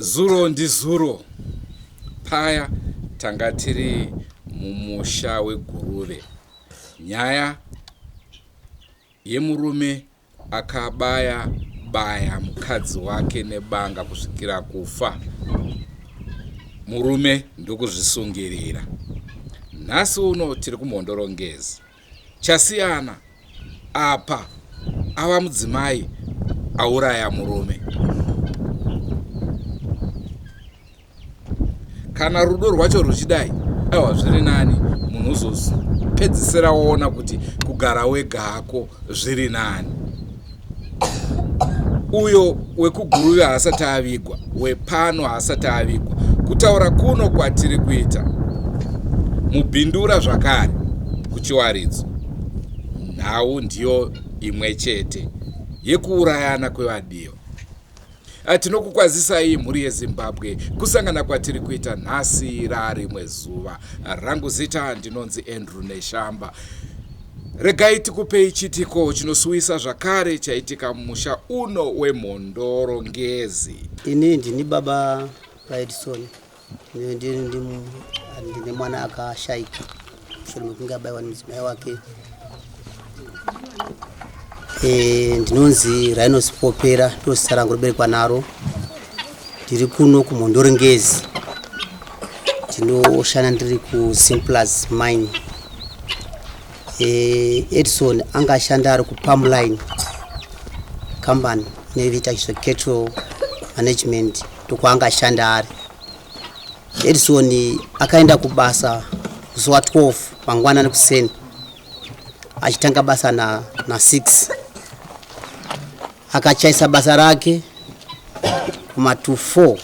Zuro ndizuro paya tanga tiri mumusha weGuruve. Nyaya yemurume akabaya baya mukadzi wake nebanga kusvikira kufa murume ndokuzvisungirira. Nhasi uno tiri kuMhondoro Ngezi. Chasiyana apa ava mudzimai auraya murume. Kana rudo rwacho ruchidai, aiwa zviri nani munhu uzopedzisira woona kuti kugara wega hako zviri nani. Uyo wekuGuruve haasati avigwa, wepano haasati avigwa. Kutaura kuno kwatiri kuita muBindura zvakare kuChiwaridzo, nhau ndiyo imwe chete yekuurayana kwevadiwa. Ah, tinokukwazisai mhuri yeZimbabwe kusangana kwatiri kuita nhasi rarimwe zuva. Rangu zita ndinonzi Andrew Neshamba. Regai tikupei chitiko chinosuwisa zvakare chaitika mumusha uno weMhondoro Ngezi. Ini ndini baba vaEdison, ndine mwana akashaika mushure mekunge abaiwa nemudzimai wake. E, ndinonzi Rhinos Popera, ndozita rangu roberekwa naro. Ndiri kuno kuMhondoro Ngezi, ndinoshanda ndiri kuSimplus Mine. E, Edson anga ashanda ari kuPalmline company inoita zve cattle management, ndokwaanga ashanda ari. Edson akaenda kubasa musi wa 12 mangwanani kuseni achitanga basa na, na 6 akachaisa basa rake kuma to 4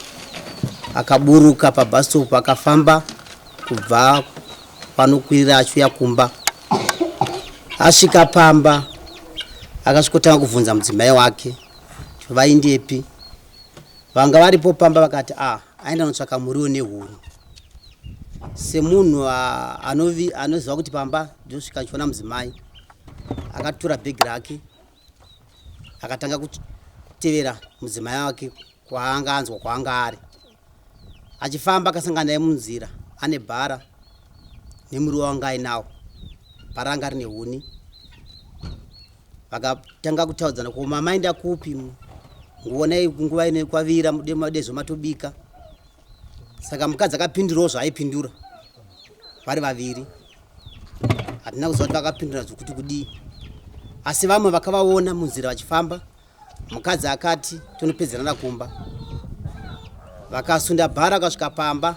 akaburuka pabus stop akafamba kubva panokwirira achiuya kumba. Asvika pamba akasvikotanga kubvunza mudzimai wake kuti vaindepi. Vanga varipo pamba vakati a aenda notsvaka muriwo nehuni. Semunhu anoziva kuti pamba ndosvika ndichiona mudzimai, akatora bhegi rake akatanga kutevera mudzimai wake kwaanga anzwa kwaanga ari. Achifamba akasangana naye munzira ane bhara nemuriwo wanga ainawo, bhara ranga rine huni. Vakatanga kutaudzana ko mama aenda kupi, nguonai nguva ino kwavira madezo matobika. Saka mukadzi akapindurawo zvaaipindura vari vaviri, hatina kuziva kuti vakapindura zvekuti kudii, asi vamwe vakavaona munzira vachifamba. Mukadzi akati tonopedzerana kumba, vakasunda bhara akasvika pamba.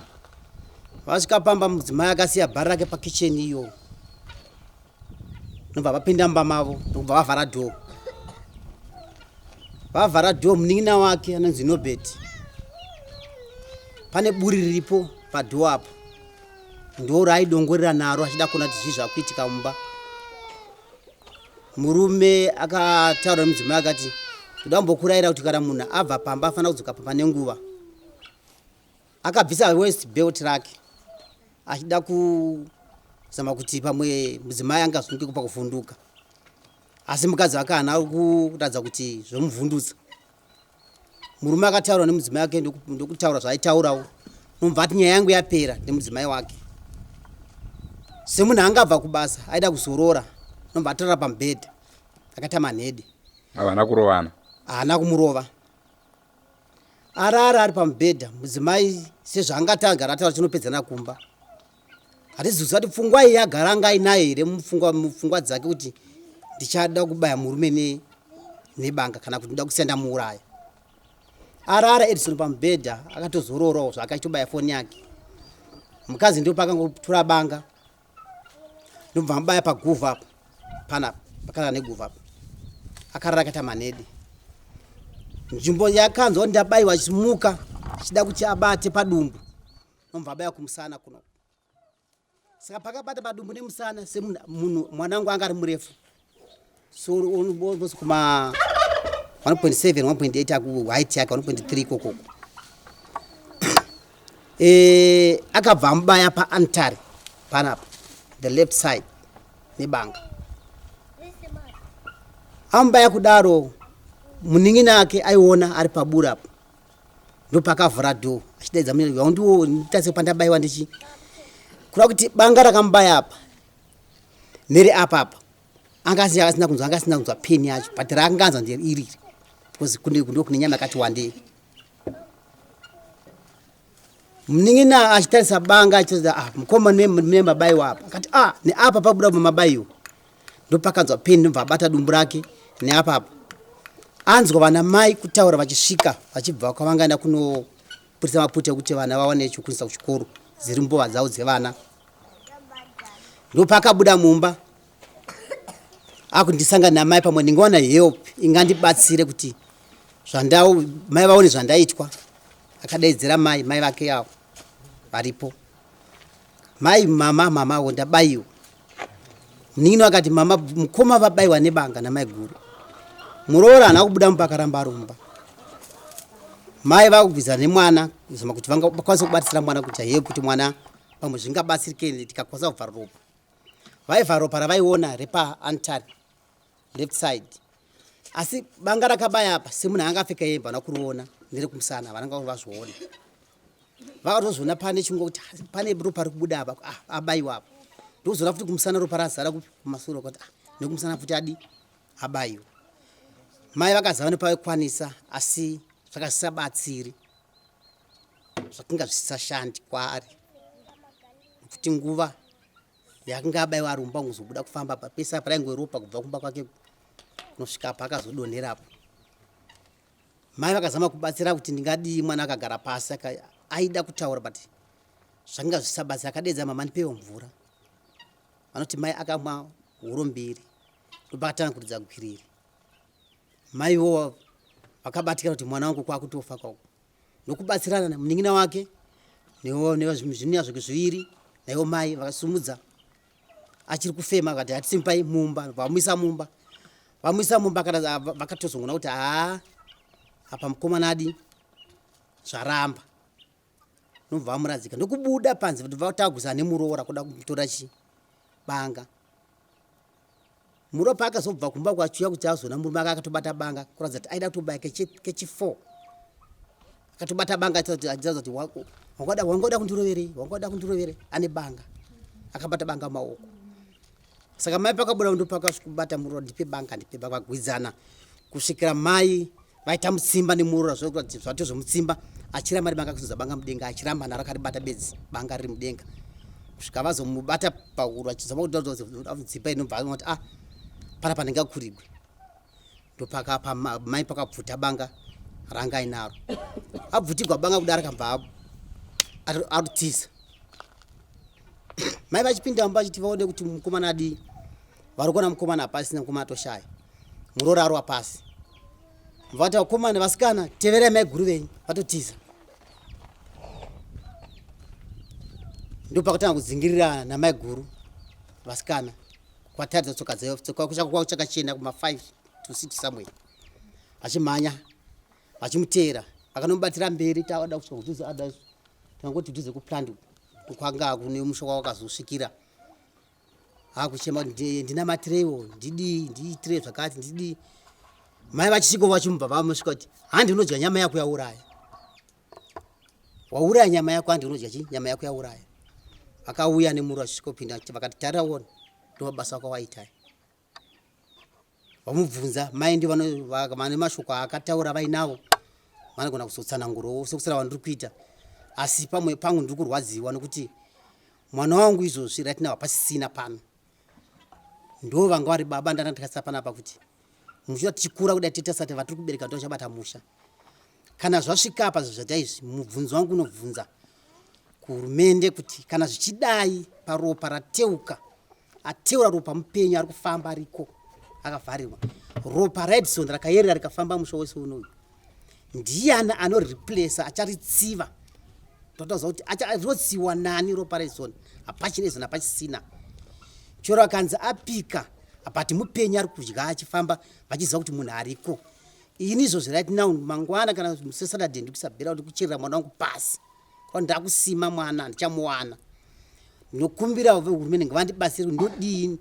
Vasvika pamba mudzimai akasiya bhara rake pakicheni iyo, ndobva vapinda mumba mavo ndokubva vavhara dhoo. Vavhara dhoo, munin'ina wake anonzi Nobert, pane buri riripo padhoo apo, ndo raaidongorera naro achida kuona kuti zvii zvakuitika mumba. Murume akataura nemudzimai akati ndoda kumbokurayira kuti kana munhu abva pamba afanira kudzoka pamba nenguva. Akabvisa waist belt rake achida kuzama kuti pamwe mudzimai angazunguke kupa kuvhunduka, asi mukadzi wake haana kuratidza kuti zvomuvhundutsa. Murume akataura nemudzimai wake ndokutaura zvaaitaurawo, nobva ati nyaya yangu yapera nemudzimai wake. Semunhu angabva kubasa aida kuzorora, nobva atorara pamubhedha akaita manhede. Havana kurovana? Haana kumurova. Arara ari pamubhedha, mudzimai sezvaangati agara ataura chinopedzana kumba. Hatizi kuziva kuti pfungwa iyi agara anga ainayo here mupfungwa dzake kuti ndichada kubaya murume nebanga kana kuti ndoda kusiya ndamuuraya. Arara Edison pamubhedha akatozororawo zvake achitobaya foni yake. Mukadzi ndipo pakangotora banga ndobva amubaya paguvhu apa panapa pakarara neguvhu apa, akarara akaita manhede. Nzvimbo yakanzwa kuti ndabaiwa achimuka achida kuti abate padumbu, nobva abaya kumusana kuno. Saka pakabata padumbu nemusana semunhu mwana wangu anga ari murefu, so almost kuma 1.7 1.8 aku height yake 1.3 ikokoko. E, akabva amubaya paantari panapa the left side nebanga. Amubaya kudaro munin'ina ake aiona ari paburi apo. Ndopakavhura door achidaidza mune yaundiwo nditase pandabaiwa ndichi kureva kuti banga rakamubaya apa nere apa apa anga asina kunzwa anga asina kunzwa pain yacho but raanga anzwa ndere iri because kune ndo kune nyama yakati wandei. Munin'ina achitarisa banga achitarisa ah mukoma mune mabaiwa apa akati ah neapa pabuda mabaiwa ndopakanzwa pain ndobva abata dumbu rake neapa apa anzwa vana mai kutaura vachisvika vachibva kwavangaenda kunopurisa maputi ekuti vana vawane chekuisa kuchikoro dziri mbova dzavo dzevana ndopakabuda mumba akundisangana namai pamwe ndingawana help ingandibatsire kuti zvandau mai vaone zvandaitwa akadaidzira mai mai vake avo varipo mai mama mama wo ndabayiwa munin'ina akati mama mukoma vabayiwa nebanga namai guru muroora haana kubuda mumba akaramba arumba mai vakugwiza nemwana kuzama kuti vangakwanisa kubatsira mwana kuti help kuti mwana pamwe zvingabatsirike tikakwanisa kubva ropa vaivha ropa ravaiona repaantary left side asi banga rakabaya apa semunhu anga apfeka hembe vana kuriona nerekumusana vananga vazviona vakatozviona pane chingo kuti pane ropa riri kubuda apa ah, abaiwa apa ndokuzoona futi kumusana ropa razara kumasure kuti ah, nekumusana futi adi abaiwa mai vakazava nepavaikwanisa asi zvaka zvisabatsiri zvakanga zvisisashandi kwaari nekuti nguva yaakanga abaiwa ari mumba kuzobuda kufamba apa pese apa rainge ropa kubva kumba kwake kunosvika apa akazodonherapo mai vakazama kubatsira kuti ndingadii mwana akagara pasi aida kutaura but zvakanga zvisabatsira akadeedza mama ndipewo mvura vanoti mai akamwa huro mbiri ndopakatanga kuridza gwiriri maiwo vakabatikana kuti mwana wangu kwakutofa kwako nokubatsirana munin'ina wake nezviniya zvake zviviri naivo mai vakasumudza achiri kufema akati hatisimupai mumba vamuisa mumba vamuisa mumba kana vakatozongoona kuti haa apa mukomana adi zvaramba nobva vamuradzika ndokubuda panze vatagusana nemuroora kuda kumutora chi banga Muropa akazobva kumba kwachiuya kuti azoona murume ake akatobata banga kuratidza kuti aida kutobaya kechi4 akatobata banga achiratidza kuti wangada wangada kundiroverei wangada kundiroverei ane banga akabata banga maoko saka mai pakabuda ndopakasvikubata muroora ndipe banga ndipe banga vagwidzana kusvikira mai vaita mutsimba nemuroora zvato zvemutsimba achiramba ri banga kuzodza banga mudenga achiramba naro akaribata bedzi banga riri mudenga kusvika vazomubata pahuro achizama kudzipa inobva kuti ah pana pandingakurigwe ndopakapa mai pakabvuta banga ranga ainaro abvutigwa banga kudaro akabva arutiza mai vachipinda mumba vachiti vaone kuti mukomana adii vari kuona mukomana hapasina mukomana atoshaya muroora arova pasi vati vakomana vasikana teverai maiguru venyu vatotiza ndopakutanga kudzingirirana namaiguru vasikana kwataridza tsoka dzekuchakachena kuma 5 to 6 somewhere vachimhanya vachimuteera vakanomubatira mberi tavada kusvika kudhuze ada tangoti dhuze kuplant kwanga kune musha kwawakazosvikira akuchema kuti ndinamatireiwo ndidii ndiitirei zvakati ndidii mai vachisvika vachimubva vamusvika kuti handi unodya nyama yako yauraya wauraya nyama yako handi unodya chi nyama yako yauraya vakauya nemuro vachisvika kupinda vakati tarira wona ndomabasa ako waitai vamubvunza mai ndi vane mashoko aakataura vainawo vanogona kuzotsanangurawo sekusara vandiri kuita asi pamwe pangu ndiri kurwadziwa nokuti mwana wangu izvozvi right now hapasisina pano ndo vanga vari baba ndanga ndikasisa panapa kuti muchiva tichikura kudai titasati vatiri kubereka ndo vachabata musha kana zvasvika apa zvaita izvi mubvunzo wangu unobvunza kuhurumende kuti kana zvichidai paropa rateuka ateura ropa mupenyu ari kufamba ariko akavharirwa ropa raedison rakayerera rikafamba musha wese unoyu ndiyani anoreplace acharitsiva totoziva kuti rirotsiwa nani ropa raedison hapachina edison hapachisina chero akanzi apika but mupenyu ari kudya achifamba vachiziva kuti munhu ariko ini izvozvi right now mangwana kana sesaturday ndikusabhera kuti kucherera mwana wangu pasi kwa ndakusima mwana handichamuwana ndinokumbira vehurumende ngavandibatsire ndodii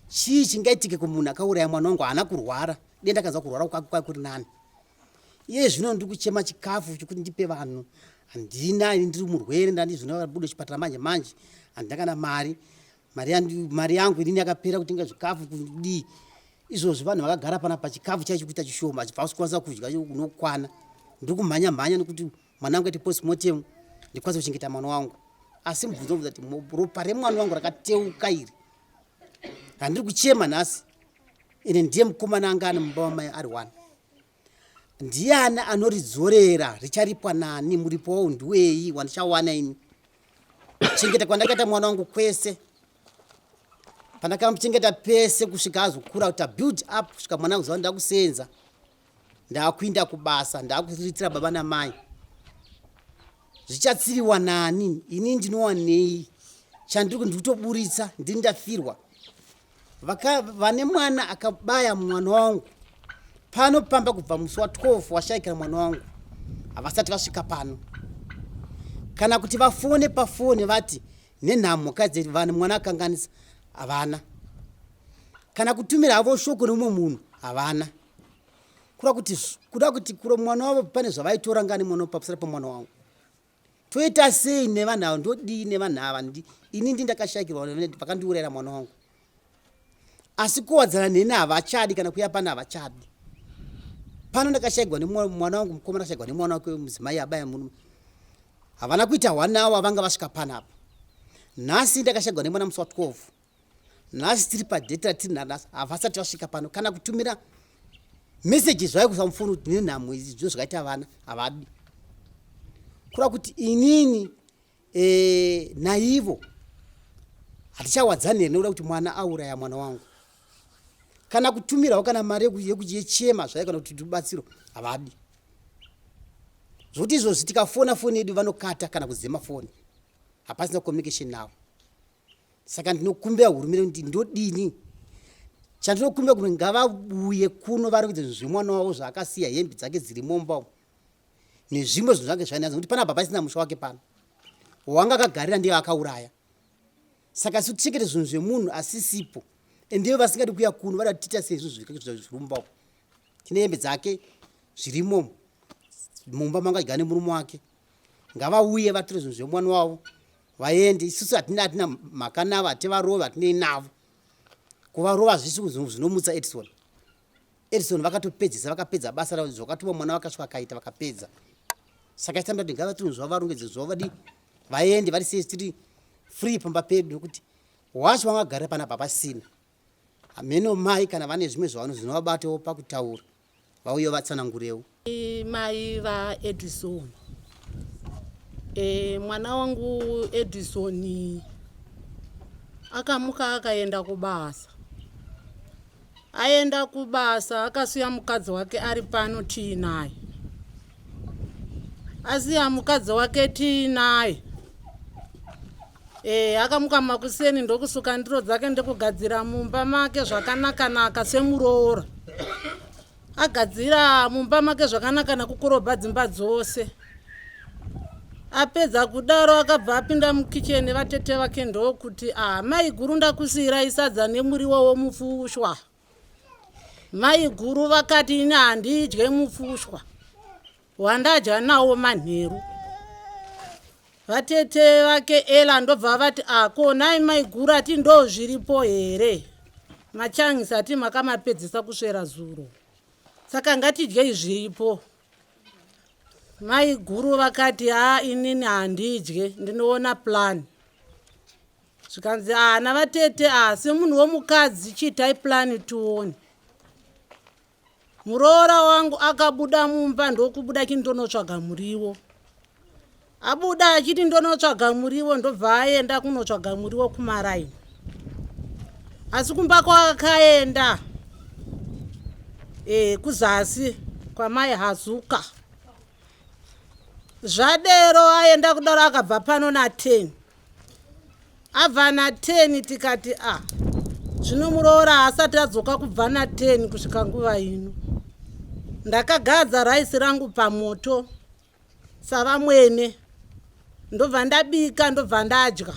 chii chingaitike kumunhu akauraya mwana wangu haana kurwara dei ndakanzwa kurwara kwake kwai kuri nani Iye zvino ndiri kuchema chikafu chekuti ndipe vanhu handina, ini ndiri murwere, ndandi zvino vabude chipatara manje manje, handina kana mari. Mari yangu inini yakapera kutenga zvikafu kudii. Izvozvi vanhu vakagara pana pachikafu chaicho kuita chishoma, achibva kukwanisa kudya unokwana. Ndiri kumhanya mhanya nekuti mwana wangu aite postmortem ndikwanise kuchengeta mwana wangu. Asi mubvunzo unobvunza kuti ropa remwana wangu rakateuka iri randiri kuchema nhasi, ine ndiye mukomana anga ane mumba wamai ari one. Ndiani anoridzorera? Richaripwa nani? Muripo wawo ndiwei wandichawana ini? Chengeta kwandakaita mwana wangu kwese, pandakamuchengeta pese kusvika azokura, kuti build up kusvika mwana wangu zuva ndakusenza, ndakuinda kubasa, ndakuriritira baba namai. Zvichatsiriwa nani? Ini ndinowanei? Chandiri ndikutoburitsa ndini ndafirwa. Vane mwana akabaya mwana wangu pano pamba kubva musi wa 12 washaikira mwana wangu, havasati vasvika pano kana kuti vafone pafoni vati nenhamo kadzi vanhu mwana akanganisa, havana kana kutumira havo shoko nemumwe munhu, havana. Kuda kuti kura mwana wavo pane zvavaitora ngani mwana pamusara pemwana wangu. Toita sei nevanhu ava? Ndodii nevanhu ava? Ini ndi ndakashayikirwa vakandiurayira mwana wangu, asi kuwadzana neni havachadi, kana kuya pano havachadi. Pano ndakashayikirwa nemwana wangu mukomana, akashayikirwa nemwana wake mudzimai abaya murume. Havana kuita 1 hour vanga vasvika panapa. Nhasi ndakashayikirwa nemwana musi wa12, nhasi tiri padate ratiri nanhasi, havasati vasvika pano kana kutumira meseji zvayo kusa mufoni kuti nenhamo idzi zvo zvakaita vana, havadi. Kureva kuti inini naivo hatichawadzani here nekuda kuti mwana auraya mwana wangu? Kana kutumirawo kana mari yechema zvayo kana kuti rubatsiro havadi. Zvokuti izvozvi tikafona foni yedu vanokata kana kuzema foni, hapasina communication navo. Saka ndinokumbira hurumende kuti ndodini? Chandinokumbira kuti ngavabuye kuno varongedze zvinhu zvemwana wavo zvaakasiya, hembe dzake dziri mumba umu nezvimwe zvinhu zvake zvainazo, nekuti panapa pasina musha wake pano wanga akagarira ndiye akauraya. Saka isu tichengete zvinhu zvemunhu asisipo, endivo vasingadi kuuya kuno, vada tiita sei zvinhu zviri mumba umu? Tine hembe dzake zvirimo mumba manga adya nemurume wake. Ngavauye vatore zvinhu zvemwana wavo vaende. Isusu hatina mhaka navo, hativarove, hatinei navo. Kuvarova zvisi zvinomutsa Edison. Edison vakatopedzisa, vakapedza basa ravo, zvakatuma mwana vakasvika akaita vakapedza. Saka tinoda kuti ngavatore zvavo varongedze zvavo vadi vaende vari sei, tiri free pamba pedu, nekuti wacho vangagara panapa pasina. Hameno mai kana vane zvimwe zvavano zvinovabatawo pakutaura, vauye vatsanangurewo. Mai vaEdison, mwana wangu Edison akamuka akaenda kubasa. Aenda kubasa akasiya mukadzi wake ari pano tiinaye. Asiya mukadzi wake tiinaye, akamuka makuseni ndokusuka ndiro dzake ndokugadzira mumba make zvakanaka-naka semuroora. Agadzira mumba make zvakanaka nekukorobha dzimba dzose. Apedza kudaro akabva apinda mukicheni, vatete vake ndokuti, ah, mai guru ndakusiyirai sadza nemuriwo womufushwa. Mai guru vakati, ini handidye mufushwa wandadya nawo manheru. Vatete vake Ela ndobva vati, ah, ko nhai mai guru, ati ndo zviripo here? Machangisi ati makamapedzisa kuswera zuro, saka ngatidyei zviripo. Mai guru vakati, ha, inini handidye, ndinoona plan. Zvikanzi, ah, navatete, ah, semunhu womukadzi chiitai plan tione. Muroora wangu akabuda mumba ndokubuda achiti ndonotsvaga muriwo. Abuda achiti ndonotsvaga muriwo, ndobva aenda kunotsvaga muriwo kumaraini. Asi kumba kwakaenda kuzasi kwamai Hazuka. Zvadero aenda kudaro akabva pano na10. Abva na10 tikati, ah, zvino muroora asati adzoka kubva na10 kusvika nguva ino. Ndakagadza raisi rangu pamoto savamwene, ndobva ndabika, ndobva ndadya.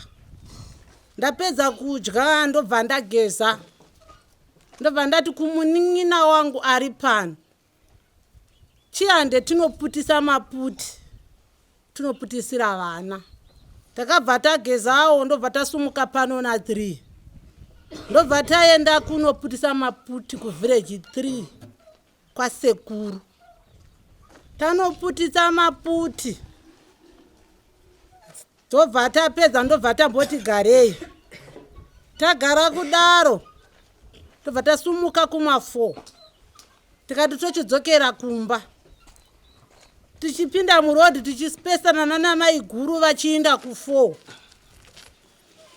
Ndapedza kudya ndobva ndageza, ndobva ndati kumunin'ina wangu ari pano, Chihande tinoputisa maputi tinoputisira vana. Takabva tagezawo ndobva tasumuka pano na 3 ndobva taenda kunoputisa maputi kuvillage 3 kwasekuru. Tanoputisa maputi tobva tapedza ndobva tamboti garei. Tagara kudaro tobva tasumuka kuma 4 tikati tochidzokera kumba. Tichipinda murodhi tichipesana nanamaiguru vachiinda ku4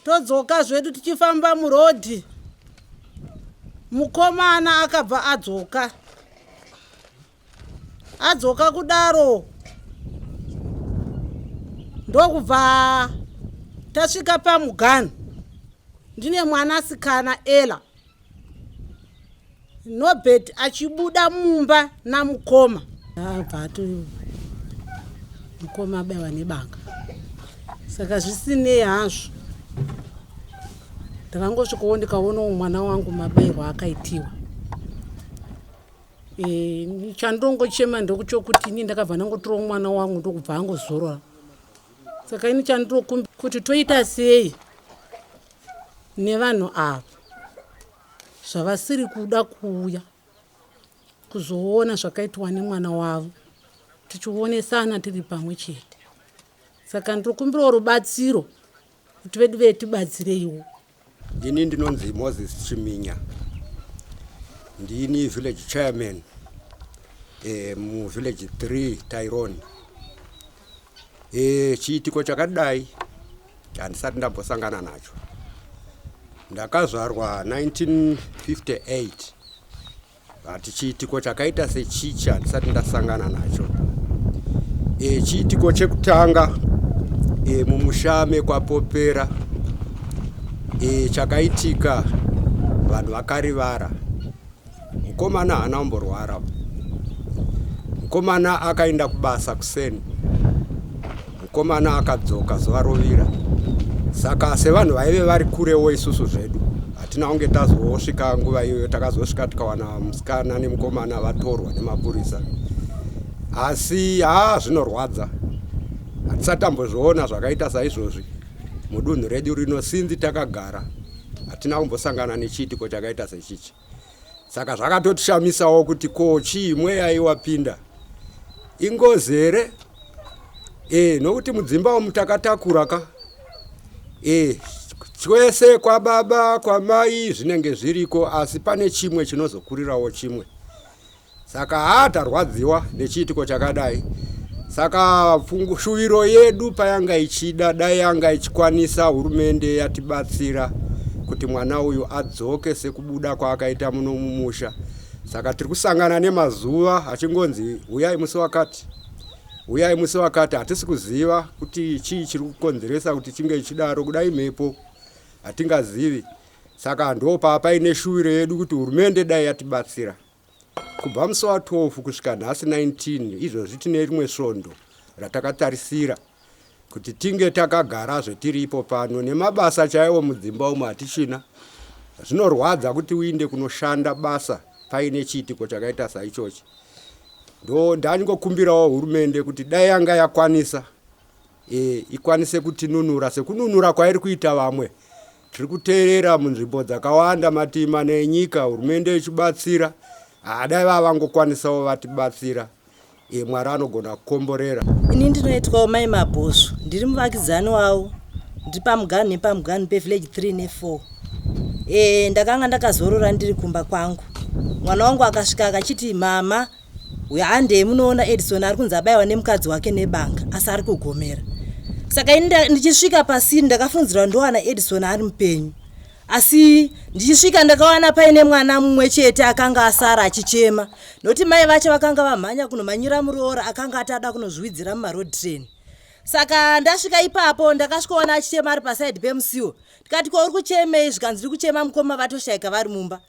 todzoka zvedu tichifamba murodhi. Mukomana akabva adzoka. Adzoka kudaro ndokubva tasvika pamuganhu. Ndine mwanasikana Ella. Nobert achibuda mumba namukoma. Abva ati mukoma abaiwa nebanga. Saka zvisinei hazvo ndakangosvikawo ndikaonawo mwana wangu mabairwo akaitiwa. E, chandongochema ndokuchokuti ini ndakabva ndangotorawo mwana wangu ndokubva angozorora. Saka ini chandokumbi kuti toita sei nevanhu ava zvavasiri kuda kuuya kuzoona zvakaitwa nemwana wavo tichionesana tiri pamwe chete. Saka ndinokumbirawo rubatsiro kuti vedu vee tibatsireiwo. Ini ndinonzi Moses Chiminya, ndini village chairman e, muvillage 3 Tyrone. E, chiitiko chakadai handisati ndambosangana nacho. Ndakazvarwa 1958 but chiitiko chakaita sechichi handisati ndasangana nacho. E, chiitiko chekutanga e, mumusha mekwaPopera e, chakaitika vanhu vakarivara. Mukomana haana kumborwara. Mukomana akaenda kubasa kuseni. Mukomana akadzoka zuva rovira. Saka sevanhu vaive vari kurewo isusu zvedu hatina kunge tazosvika nguva iyoyo. Takazosvika tikawana musikana nemukomana vatorwa nemapurisa. Asi haa zvinorwadza, hatisati tambozviona zvakaita saizvozvi mudunhu redu rino. Sinzi takagara hatina kumbosangana nechiitiko chakaita sechichi. Saka zvakatotishamisawo kuti ko chii mweya iwapinda ingozi here? E, nokuti mudzimba umu takatakura ka e, twese kwababa kwamai zvinenge zviriko, asi pane chimwe chinozokurirawo chimwe. Saka haa tarwadziwa nechiitiko chakadai. Saka shuviro yedu payanga ichida dai yanga ichikwanisa hurumende yatibatsira kuti mwana uyu adzoke sekubuda kwaakaita muno mumusha. Saka tiri kusangana nemazuva achingonzi huyai musi wakati, huyai musi wakati. Hatisi kuziva kuti chii chiri kukonzeresa kuti chinge ichidaro, kudai mhepo hatingazivi. Saka ndo papaine shuviro yedu kuti hurumende dai yatibatsira. Kubva musi wa 12 kusvika nhasi 19, izvozvi tine rimwe svondo ratakatarisira kuti tinge takagara zvetiripo pano. Nemabasa chaiwo mudzimba umu hatichina. Zvinorwadza kuti uinde kunoshanda basa paine chiitiko chakaita saichochi. Ndo ndangokumbirawo hurumende kuti dai yanga yakwanisa e, ikwanise kutinunura sekununura kwairi kuita vamwe. Tiri kuteerera munzvimbo dzakawanda mativi mana enyika hurumende ichibatsira. Dai vava vangokwanisawo vatibatsira. E, Mwari anogona kukomborera. Ini ndinoitwawo Mai Mabhosvo, ndiri muvakidzani wavo, ndiri pamuganhu nepamuganhu pevillage 3 ne4. E, ndakanga ndakazorora ndiri kumba kwangu. Mwana wangu akasvika akachiti, mama handei munoona Edison ari kunzi abaiwa nemukadzi wake nebanga, asi ari kugomera. Saka ini ndichisvika pasini ndakafunzirwa ndowana Edison ari mupenyu, asi ndichisvika ndakawana paine mwana mumwe chete akanga asara achichema, nokuti mai vacho vakanga vamhanya kunomhanyira muroora akanga atada kunozviwidzira mumaroad train. Saka ndasvika ipapo ndakasvikaona achichema ari pasaidi pemusiwo. Ndikati, ko uri kuchemei? Zvikanzi, ndiri kuchema mukoma vatoshaika vari mumba.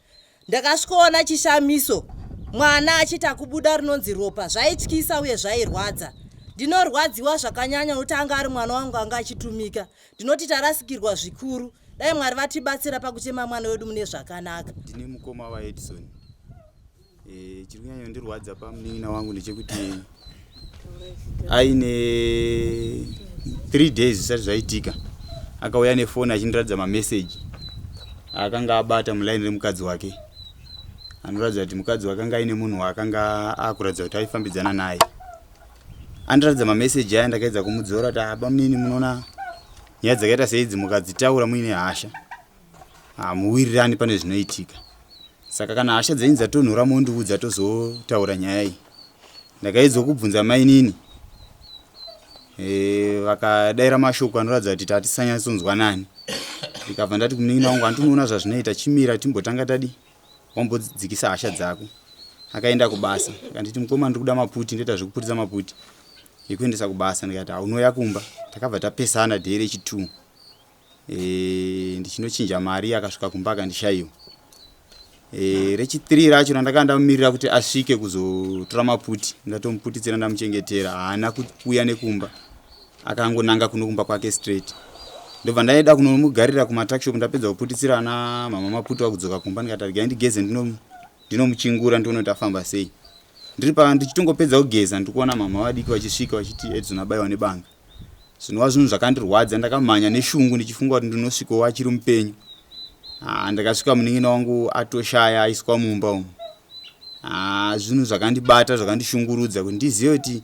Ndakasvikoona chishamiso, mwana achiita kubuda rinonzi ropa. Zvaityisa uye zvairwadza. Ndinorwadziwa zvakanyanya nokuti anga ari mwana wangu anga achitumika. Ndinoti tarasikirwa zvikuru. Dai Mwari vatibatsira pakuchema mwana wedu mune zvakanaka. Ndini mukoma waEdison. E, chiri kunyanyondirwadza pamunin'ina wangu ndechekuti aine 3 days zvisati zvaitika akauya nefoni achindiratidza mameseji akanga abata mulaini remukadzi wake anoratidza kuti mukadzi wake anga aine munhu waakanga akuratidza kuti aifambidzana naye andiratidza mameseji aya ndakaedza kumudzora kuti aba ah, munini munoona nyaya dzakaita seidzi mukadzitaura muine hasha hamuwirirani pane zvinoitika Saka kana hasha dzenyu dzatonhora mondiudza tozotaura nyaya iyi. Ndakaedzwa kubvunza mainini e, vakadaira mashoko anoratidza kuti tatisanyatsonzwanani. Ndikabva ndati kumunin'ina wangu handinoona zvazvinoita chimira timbotanga tadi wambodzikisa hasha dzako. Akaenda kubasa akanditi mukoma ndiri kuda maputi ndoita zvekuputisa maputi ekuendesa kubasa ndikati haunouya kumba. Takabva tapesana day rechi2 e, ndichinochinja mari akasvika kumba akandishaiwa e, rechi3 racho randakanga ndamumirira kuti asvike kuzotora maputi ndatomuputitsira ndamuchengetera haana kuuya nekumba akangonanga kuno kumba kwake straight ndobva ndaida kunomugarira kumatakshop ndapedza kuputitsira ana mama maputi vakudzoka kumba ndikati regai ndigeze ndinomuchingura ndione kuti afamba sei ndiri pa ndichitongopedza kugeza ndikuona mama vadiki vachisvika vachiti edson abaiwa nebanga zvinova zvinhu zvakandirwadza ndakamhanya neshungu ndichifunga kuti ndinosvikawo achiri mupenyu ah, ndakasvika munin'ina wangu atoshaya aiswa mumba umu ah, zvinhu zvakandibata zvakandishungurudza kuti ndizive kuti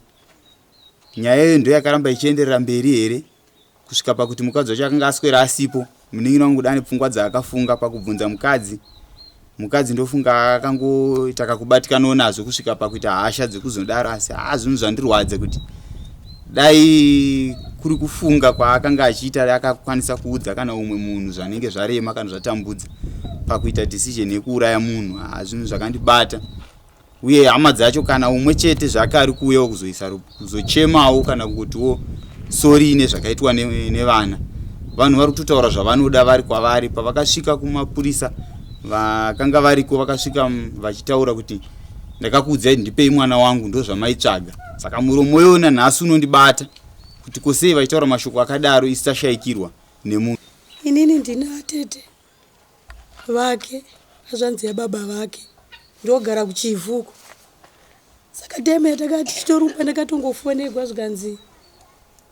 nyaya iyoyo ndo yakaramba ichienderera mberi here kusvika pakuti mukadzi wacho akanga aswera asipo munin'ina wangu dane pfungwa dzaakafunga pakubvunza mukadzi mukadzi ndofunga akangoita kakubatikanawo nazvo kusvika pakuita hasha dzekuzodaro asi haa zvinhu zvandirwadza kuti dai kuri kufunga kwaakanga achiita akakwanisa kuudza kana umwe munhu zvanenge zvarema kana zvatambudza pakuita decision yekuuraya munhu haa zvinhu zvakandibata uye hama dzacho kana umwe chete zvake ari kuuyawo kuzoisa kuzochemawo kana kutiwo sori nezvakaitwa nevana vanhu vari kutotaura zvavanoda vari kwavari pavakasvika kumapurisa vakanga variko vakasvika vachitaura kuti ndakakuudzai ndipei mwana wangu ndozvamaitsvaga saka muromo uyo nanhasi unondibata kuti kosei vachitaura mashoko akadaro isu tashaikirwa nemunhu inini ndina atete vake hazvanzi yababa vake ndogara kuchivhu uko saka time yatakati tichitorumba ndakatongofonegwa zvikanzi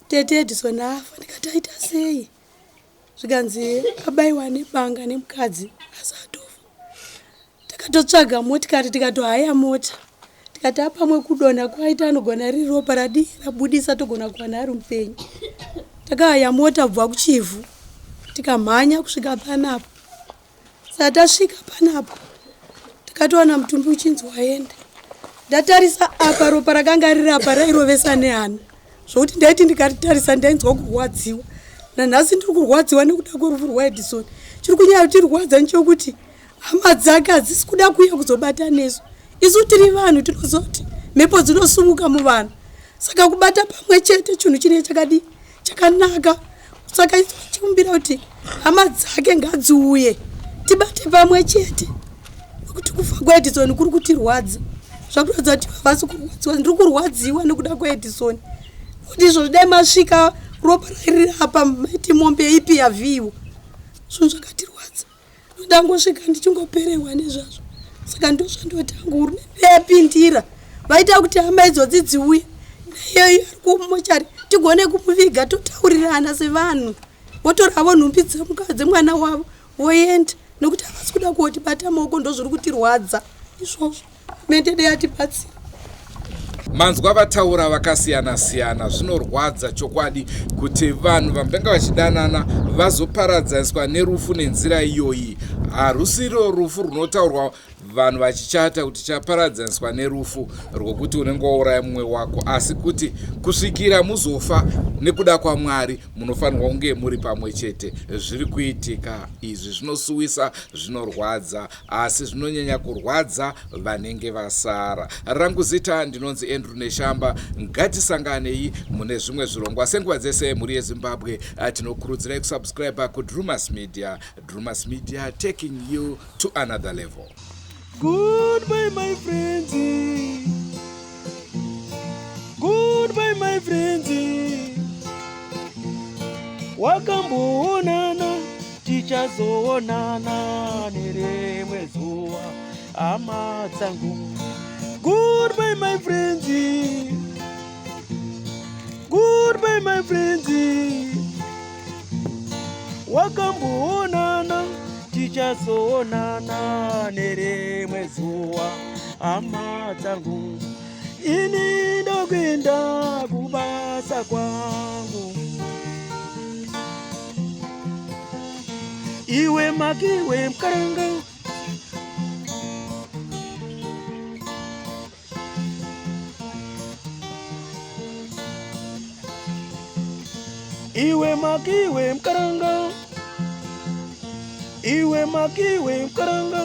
tete edison afa ndikati aita sei zvikanzi abaiwa nebanga nemukadzi asi atofa takatotsvaga motikari tikatohaya mota tikati apamwe kudonha kwaita anogona riri ropa radii rabudisa togona kuwana ari mupenyu takahaya mota kubva kuchivhu tikamhanya kusvika panapa Saka tasvika panapa takatowana mutumbi uchinzi waenda. Ndatarisa apa ropa rakanga riri apa rairovesa nehana zvokuti ndaiti ndikaritarisa ndainzwa kurwadziwa. Nanhasi ndiri kurwadziwa nekuda kwerufu rwaEdison. Chiri kunyanya kutirwadza ndechokuti hama dzake hadzisi kuda kuuya kuzobata nesu. Isu tiri vanhu tinozoti mhepo dzinosumuka muvanhu. Saka kubata pamwe chete chinhu chinenge chakadii? Chakanaka. Saka isu tichikumbira kuti hama dzake ngadziuye tibate pamwe chete nekuti kufa kwaEdison kuri kutirwadza. Zvakuratidza kuti havasi kurwadziwa, ndiri kurwadziwa nekuda kwaEdison. Kuti izvozvi dai masvika ropa riri apa maiti mombe ipi yavhiyiwa. Zvinhu zvakatirwadza. Ndangosvika ndichingopererwa nezvazvo saka ndozvandoti hangu hurumende yapindira vaita kuti hama idzodzi dziuye naiyoyo ari kumochari tigone kumuviga totaurirana sevanhu votoravo nhumbi dzemwana wavo voenda nekuti havasi kuda kuotibata maoko ndozviri kutirwadza izvozvo hurumende dai yatibatsira Manzwa vataura vakasiyana siyana, zvinorwadza chokwadi kuti vanhu vambenge vachidanana vazoparadzaniswa nerufu nenzira iyoyi. Harusiro rufu runotaurwa vanhu vachichata kuti chaparadzaniswa nerufu rwokuti unenge wauraya mumwe wako, asi kuti kusvikira muzofa nekuda kwaMwari munofanirwa kunge muri pamwe chete. Zviri kuitika izvi zvinosuwisa, zvinorwadza asi zvinonyanya kurwadza vanenge vasara. Rangu zita ndinonzi Andrew Neshamba. Ngatisanganei mune zvimwe zvirongwa senguva dzese mhuri yeZimbabwe. Ah, tinokurudzirai kusubscribe kuDrumas Media. Drumas Media taking you to another level. Goodbye my friends. Goodbye my friends. Wakamboonana tichazoonana nerimwe zuva hama dzangu. Goodbye my friends. Goodbye my friends. Wakamboonana tichazoonana nerimwe zuva hama dzangu. Ini ndokuenda kubasa kwangu. Iwe makiwe mkaranga. Iwe makiwe mkaranga. Iwe makiwe mkaranga.